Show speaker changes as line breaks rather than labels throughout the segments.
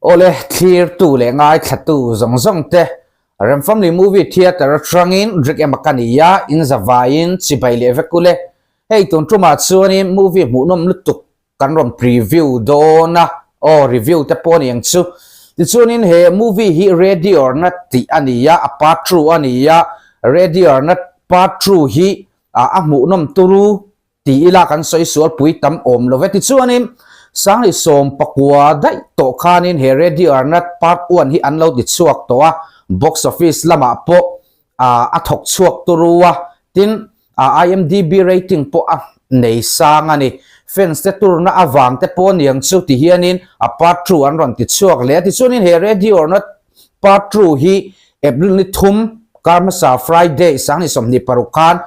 Awle, thlirtu leh ngaithlatu zawng zawng te, Remfamily Movie Theatre atangin Rick ema ka ni a, in zavaiin chibai leh vek ule. Hei tun tumah chuanin movie hmuhnawm lutuk kan rawn preview dawn a, aw review te pawh a ni ang chu. Tichuanin he movie hi Ready or Not tih a ni a, a part two a ni a, Ready or Not part two hi a hmuhnawm turu Ti ila kan sawi sual pui tam awm lo ve. Tichuanin, Sangli 19 daih tawh khanin he Ready or Not Part One hi an lo ti chhuak tawh a, box office lamah pawh a thawk chhuak turu a, tin IMDb rating pawh a nei sang a ni. Fans te turna avang te pawh aniang chu ti hianin a Part Two an rawn ti chhuak leh a. Tichuanin he Ready or Not Part Two hi April ni thum kar hmasa Friday Sangli 26 khan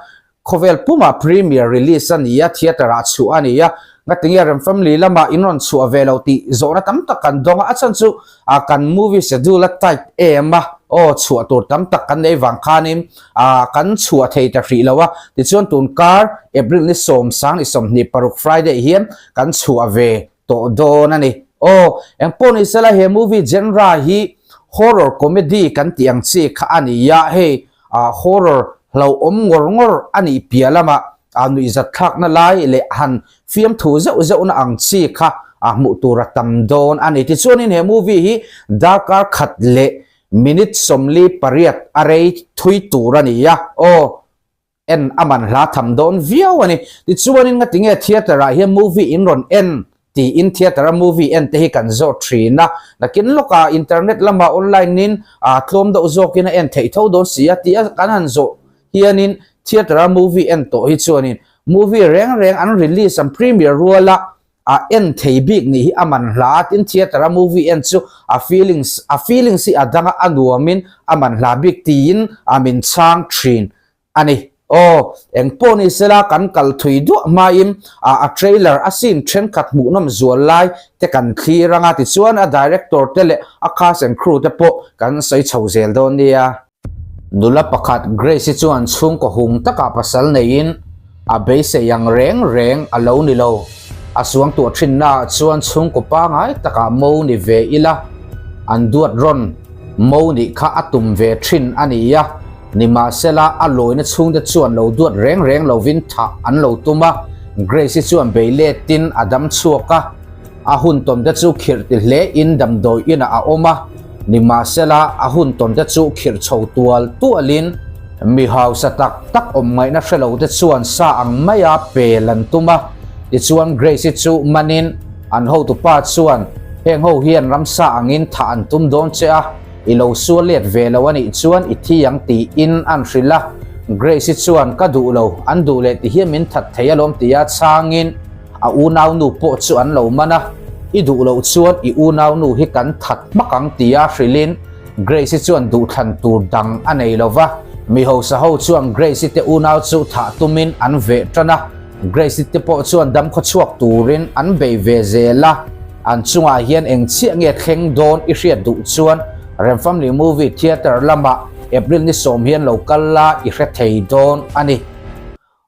Khawvel pumah premiere release a ni a, theatre ah chhuah a ni a, ngatinge Rem Family lamah in rawn chhuah ve lo tih zawhna tam tak kan dawng a, a chhan chu ah kan movie schedule a tight em a, aw chhuah tur tam tak kan nei vang khanin ah kan chhuah thei ta hrih lo a, tichuan tun kar April ni 10 26 Friday hian kan chhuah ve tawh dawn a ni. Aw, engpawh ni sela he movie genre hi horror comedy kan tih ang chi kha a ni a, hei ah horror hlauhawm ngawr ngawr a nih piah lamah ah nuihzat thlakna lai leh han fiamthu zeuh zeuhna ang chi kha ah hmuh tur a tam dawn a ni. Tichuanin he movie hi darkar khat leh minute 48 a rei thui tur a ni a, aw. En a man hla tham dawn viau a ni. Tichuanin ngatinge theatre ah hian movie in rawn en tiin theatre a movie en te hi kan zawt thin a. Nakin lawkah internet lamah online in ah tlawm deuh zawkin a en theih tho dawn si a tih a kan han zawh hianin theatre a movie en tawh hi chuanin movie reng reng an release an premiere ruala a en thei bik nih hi a man hla a tin theatre a movie en chu a feelings a feelings hi a danga a nuamin a man hla bik tiin a min chhang thin a ni. Aw, eng pawh ni sela kan kal thui duah hmain a a trailer a scene thenkhat hmuhnawm zual lai te kan thlir anga tichuan a director te leh a cast and crew te pawh kan sawi chho zel dawn nia. Nula pakhat Grace-i chuan chhungkaw hung takah pasal neiin a beisei ang reng reng a lo ni lo. A suangtuah thinnaah chuan chhungkaw pangai takah mo ni ve ila an duat rawn Mo nih kha a tum ve thin a ni a, nimahsela a lawina chhungte chuan lo duat reng reng lovin thah an lo tum a, Grace-i chuan bei letin a dam chhuak a, a hun tawnte chu khirh ti hlein damdawi inah a awm a, nimahsela a hun tawnte chu khirh chho tual tualin mi hausa tak tak awm ngaihna hre lote chuan sa ang maia pel an tum a, tichuan Grace-i chu manin An hotupa chuan, Heng ho hian ramsa angin thah an tum dawn che a, i lo sual let ve lo a nih chuan i thi ang tiin an hrilh a. Grace-i chuan, Ka duh lo, an duh leh ti hian min that thei alawm tia chhangin a unaunu pawh chu an lo man a, I duh loh chuan i unaunu hi kan that hmak ang tia hrilhin Grace-i chuan duhthlan tur dang a nei lo va. Mi hausa ho chuan Grace-i te unau chu thah tumin an veh tan a. Grace te pawh chuan dam khaw chhuak turin an bei ve zel a, an chungah hian eng chiah nge thleng dawn i hriat duh chuan Remfamily Movie Theatre lamah April ni 10 hian lo kal la i hre thei dawn a ni.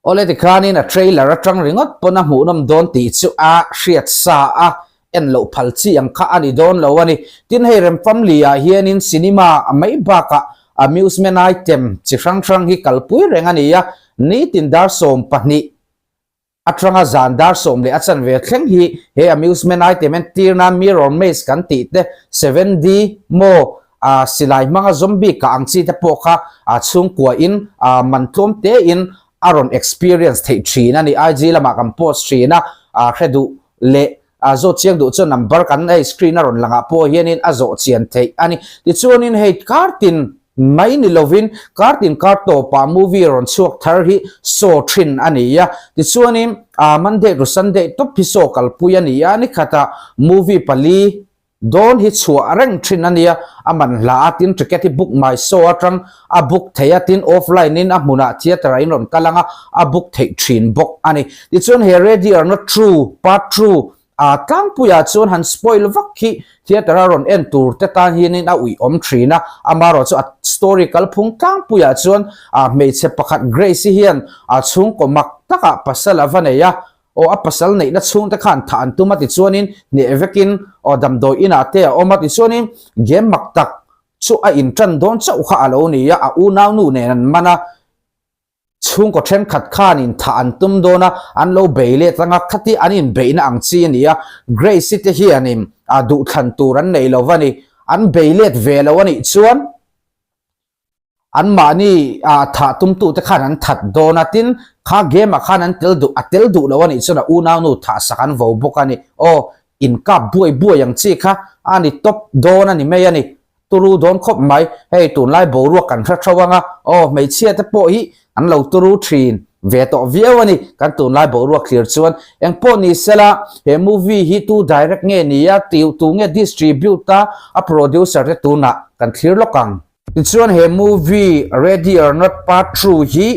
Awle tikhanin a trailer atang ringawt pawn a hmuhnawm dawn tih chu a hriat sa a, en loh phal chi ang kha a ni dawn lo a ni. Tin hei Remfamily ah hianin cinema mai bakah amusement item chi hrang hrang hi kalpui reng a ni a, Nitin dar 12 atanga zan dar 10 leh a chanve thleng hi he amusement item entir nan mirror maze kan tih te, 7D maw ah silai hmanga zombie kah ang chi te pawh kha ah chhungkua in ah man tlawm te in a rawn experience theih thin a ni. IG lamah kan post thin a, ah hre duh leh ah zawh chiang duh chuan number kan hei screen a rawn langah pawh hianin a zawh chian theih a ni. Tichuanin hei kartin mai ni lovin kartin kar tawpah movie rawn chhuak thar hi show thin a ni a. Tichuanin ah Monday to Sunday tawp hi show kalpui a ni a, nikhatah movie pali dawn hi chhuah reng thin a nia, a man hla a tin ticket hi book my show atang a book theih a, tin offline in a hmunah theatre ah in rawn kal anga a book theih thin bawk a ni. Tichuan he Ready or Not True Part Two ah tlangpuiah chuan han spoil vak hi theatre a rawn en tur te tan hianin a uih awm thin a, amaherawh chu a story kalphung tlangpuiah chuan ah hmeichhe pakhat Grace-i hian a chhungkaw mak takah pasal a va nei a. Aw a pasal neihna chhungte khan thah an tum a tichuanin hneh vekin aw damdawi inah te a awm a tichuanin game mak tak chu a intan dawn chauh kha a lo ni a, a unaunu nen an man a, chhungkaw thenkhat khanin thah an tum dawn a, an lo bei let anga khati an inbeihna ang chi a ni a, Grace-i te hianin a duhthlan tur an nei lo va ni, an bei let ve lo a nih chuan. Anmahni ah thah tumtute khan an that dawn a, tin kha game ah khan an tel duh, a tel duh lo a nih chuan a unaunu thah sak an vo bawk a ni. Aw, inkap buai buai ang chi kha a ni tawp dawn a ni mai a ni. Turu dawn khawp mai, hei tunlai boruak kan hre tho ang a, aw hmeichhia te pawh hi an lo turu thin ve tawh viau a ni, kan tunlai boruak thlir chuan. Engpawh ni sela, he movie hi tu direct nge ni a, tu nge distribute a, a producer te tunah kan thlir lawk ang. Tichuan he movie Ready or Not Part 2 hi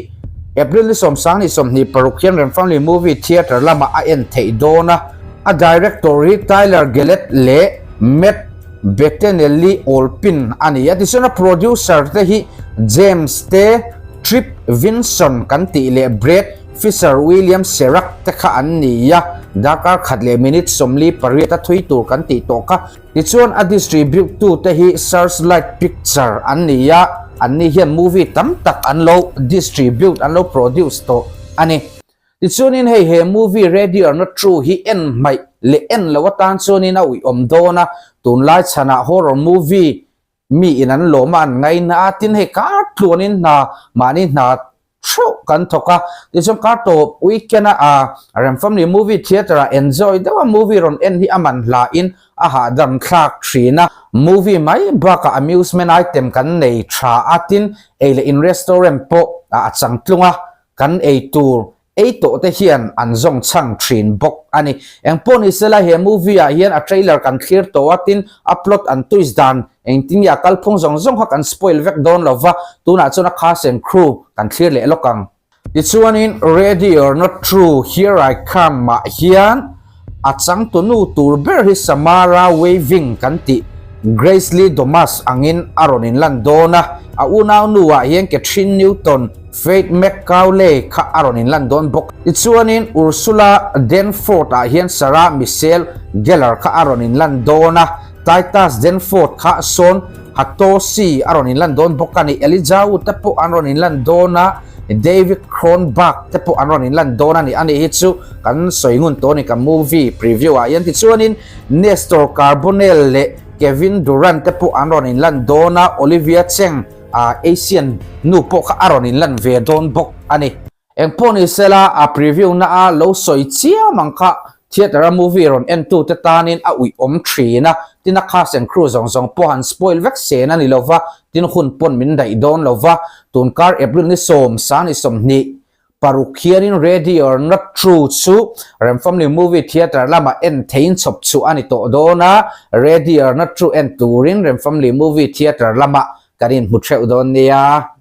April ni sawmsang ni 26 hian Remfamily Movie Theatre lamah a en theih dawn a. A director hi Tyler Gillett leh Matt Bettinelli Olpin a ni a. Tichuan a producer te hi James te, Tripp Vinson kan tih leh Brad Fisher, William Sherak te kha an ni a. Darkar khat leh minute 48 a thui tur kan tih tawh kha. Tichuan a distribute tu te hi Searchlight Picture an ni a, anni hian movie tam tak an lo distribute, an lo produce tawh a ni. Tichuanin hei he movie Ready or Not True hi en hmaih leh en lo atan chuanin a uiawm dawn a, tunlai chhanah horror movie mi in an lawm a an ngaina a, tin hei kar tluanin hna mahni hna theuh kan thawk a, tichuan kar tawp weekend a Rem Family Movie Theatre ah enjoy deuh a movie rawn en hi a man hla in a hahdam thlak thin a, movie mai bakah amusement item kan nei tha a, tin ei leh in restaurant pawh a changtlung a, kan ei tur Ei tawh te hian an zawng chhang thin bawk a ni. Engpawh ni sela he movie ah hian a trailer kan thlir tawh a, tin a plot an twist dan engtin nge a kalphung zawng zawng kha kan spoil vek dawn lo va, tunah chuan a cast and crew kan thlir leh lawk ang. Tichuanin Ready or Not True, Here I Come ah hian A changtunu tur ber hi Samara Weaving kan tih Grace Lee Domas angin a rawn inlan dawn a, a unaunu ah hian Kathryn Newton, Faith McCauley kha a rawn inlan dawn bawk. Tichuanin Ursula Danforth ah hian Sarah Michelle Gellar kha a rawn inlan dawn a, Titus Danforth kha Shawn Hatosy a rawn inlan dawn bawk a ni. Elijah Wood te pawh an rawn inlan dawn a, David Cronenberg te pawh an rawn inlan dawn a ni. Ani hi chu kan sawi ngun tawh a ni ka movie preview ah hian. Tichuanin Nestor Carbonell leh Kevin Durant te pawh an rawn inlan dawn a, Olivia Cheng Asian nu pawh kha a rawn inlan ve dawn bawk a ni. Engpawh ni sela, a preview na a lo sawi chiam ang kha theatre a movie rawn en tu te tanin a uih awm thin a, tin a cast and crew zawng zawng pawh han spoil vek sen a ni lova, tin hun pawn min daih dawn lova, tunkar April ni sawm sang ni 26 hianin Ready or Not True chu Rem Family Movie Theatre lamah en theiin chhawp chhuah a ni tawh dawn a, Ready or Not True en turin Rem Family Movie Theatre lamah kan inhmu theuh dawn nia.